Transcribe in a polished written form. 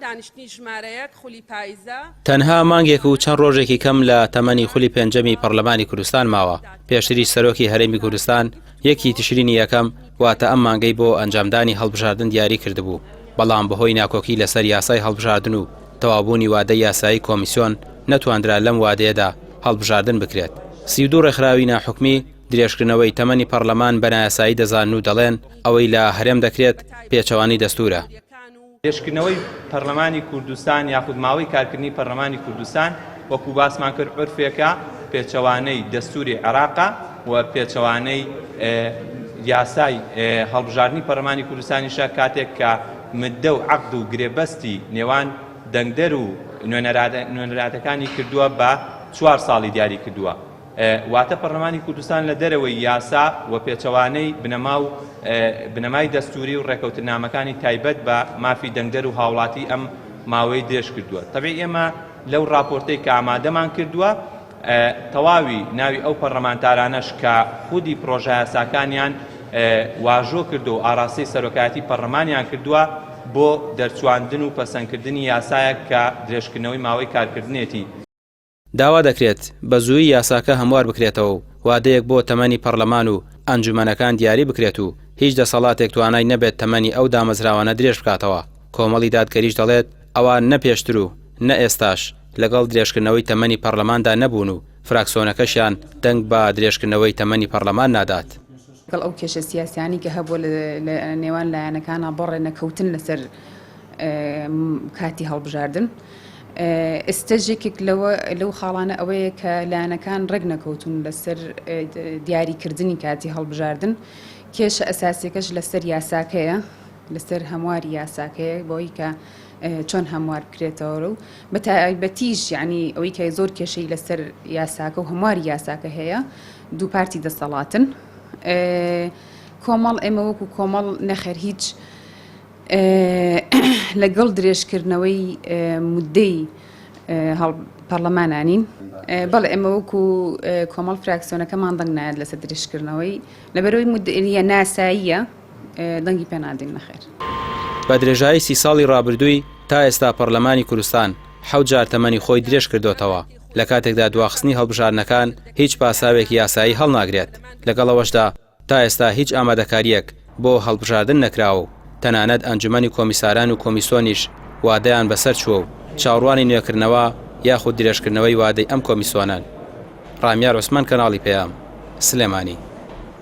دانیشتنی ژمارە یەک خولی پایزە. تەنها مانگێک و چەند ڕۆژێکی کەم لە تەمەنی خولی پێنجەمی پەڕلەمانی کوردستان ماوە، پێشتریش سەرۆکی هەرێمی کوردستان یەکی تشرینی یەکەم واتە ئەم مانگەی بۆ ئەنجامدانی هەڵبژاردن دیاری کردبوو، بەڵام بەهۆی ناکۆکی لەسەر یاسای هەڵبژاردن و تەواوبوونی وادەی یاسایی کۆمیسیۆن نەتواندرا لەم وادەیەدا هەڵبژاردن بکرێت. 32 ڕێکخراوی ناحکومی درێژکردنەوەی تەمەنی پەڕلەمان بە نایاسایی دەزانن و دەڵێن ئەوەی لە هەرێم دەکرێت پێچەوانەی دەستوورە. درێژکردنەوەی پەرلەمانی کوردستان یاخود ماوەی کارکردنی پەرلەمانی کوردستان وەکو باسمان کرد عورفێکە پێچەوانەی دەستوری عێراقە و پێچەوانەی یاسای هەڵبژاردنی پەرلەمانی کوردستانیشە کاتێک کە مدە و عەقد و گرێبەستی نێوان دەنگدەر و نوێنەراتەکانی کردووە بە چوار ساڵی دیاری کردووە. واتە پەرلەمانی کوردستان لە دەرەوەی یاسا و پێچەوانەی بنەما و بنەمای دەستووری و ڕێکەوتننامەکانی تایبەت بە مافی دەنگدەر و هاوڵاتی ئەم ماوەی درێژ کردووە. تەبعی ئێمە لەو ڕاپۆرتەی کە ئامادەمان کردووە تەواوی ناوی ئەو پەرلەمانتارانەش کە خودی پرۆژەیاساکانیان واژۆ کردو و ئاراستەی سەرۆکایەتی پەرلەمانیان کردووە بۆ دەرچواندن و پەسەندکردنی یاسایەک کە درێژکردنەوەی ماوەی کارکردنێتی. داوا دەکرێت بە زوویی یاساکە هەموار بکرێتەوە و وادەیەک بۆ تەمەنی پەڕلەمان و ئەنجومەنەکان دیاری بکرێت و هیچ دەسەڵاتێک توانای نەبێت تەمەنی ئەو دامەزراوانە درێژ بکاتەوە، کۆمەڵی دادگەریش دەڵێت ئەوان نە پێشتر و نە ئێستاش لەگەڵ درێژکردنەوەی تەمەنی پەڕلەماندا نەبوون و فراکسۆنەکەشیان دەنگ بە درێژکردنەوەی تەمەنی پەڕلەمان نادات. لەگەڵ ئەو کێشە سیاسیانەی کە هەبووە لە نێوان لایەنەکانا بۆ ڕێنەکەوتن لەسەر کاتی هەڵبژاردن ئێستەش یەکێک لەوە لەو خاڵانە ئەوەیە کە لایەنەکان ڕێک نەکەوتون لەسەر دیاریکردنی کاتی هەڵبژاردن کێشە ئەساسیەکەش لەسەر یاساکەیە لەسەر هەمواری یاساکەیە بۆی کە چۆن هەموار بکرێتەوە و بە تایبەتیش یعنی ئەوەی کە زۆر کێشەی لەسەر یاساکە و هەمواری یاساکە هەیە دوو پارتی دەسەڵاتن کۆمەڵ ئێمە وەکو کۆمەڵ نەخێر هیچ لەگەڵ درێژکردنەوەی مودەی پەڕلەمانانین. بەڵێ ئێمە وەکو کۆمەڵ فراکسیۆنەکەمان دەنگ نایەت لەسەر درێژکردنەوەی لەبەرەوەی مودەیە ناساییە دەنگی پێ نادەین نەخێر. بە درێژایی سی ساڵی ڕابردووی تا ئێستا پەڕلەمانی کوردستان حەوت جار تەمەنی خۆی درێژ کردۆتەوە، لە کاتێکدا دواخستنی هەڵبژاردنەکان هیچ پاساوێکی یاسایی هەڵناگرێت، لەگەڵ ئەوەشدا تا ئێستا هیچ ئامادەکارییەک بۆ هەڵبژاردن نەکراوە و تەنانەت ئەنجومەنی کۆمیساران و کۆمیسۆنیش وادەیان بەسەر چووە و چاوڕوانی نوێکردنەوە یاخود درێژکردنەوەی وادەی ئەم کۆمیسۆنەن. ڕامیار عوسمان کەناڵی پەیام، سلێمانی.